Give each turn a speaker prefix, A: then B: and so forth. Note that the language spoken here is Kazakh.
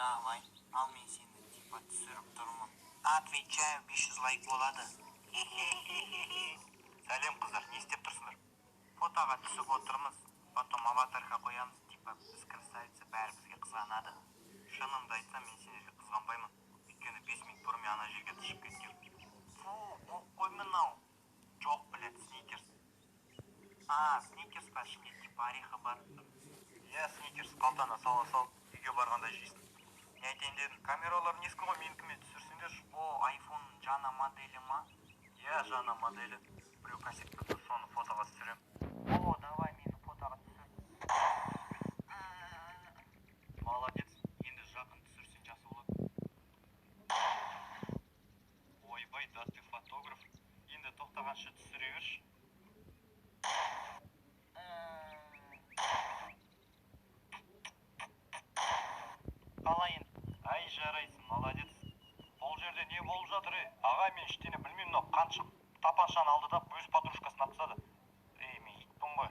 A: Давай, ал мен сені типа түсіріп тұрмын. Отвечаю, 500 лайк болады.
B: Сәлем, қыздар, не істеп тұрсыңдар?
A: Фотоға түсіп отырмыз, потом аватарка қоямыз, типа біз красавица, бәрі бізге қызғанады.
B: Шынымды айтсам, мен сендерге қызғанбаймын, өйткені 5 минут бұрын мен ана жерге түсіп кеткем.
A: Фу, боқ қой мынау.
B: Жоқ, блядь, Сникерс.
A: А, Сникерс па, ішінде типа орехи бар?
B: Иә, Сникерс, қалтаңа сала сал, үйге барғанда жейсің. Не айтайын дедім, камераларың ескі ғой, менікімен түсірсеңдерші.
A: О, айфон жаңа моделі ма?
B: Иә, жаңа моделі. Біреу косякта тұр, соны фотоға түсіремін.
A: О, давай мені фотоға түсір.
B: Молодец, енді жақын түсірсең, жақсы болады. Ойбай, да ты фотограф. Енді тоқтағанша түсіре берші.
A: Қалай енді?
B: Ай, жарайсың, молодец. Бұл жерде не болып жатыр, ей? Ағай, мен ештеңе білмеймін, мынау қаншық тапаншаны алды да, өз подружкасын атып тастады. Ей, мен итпін ғой.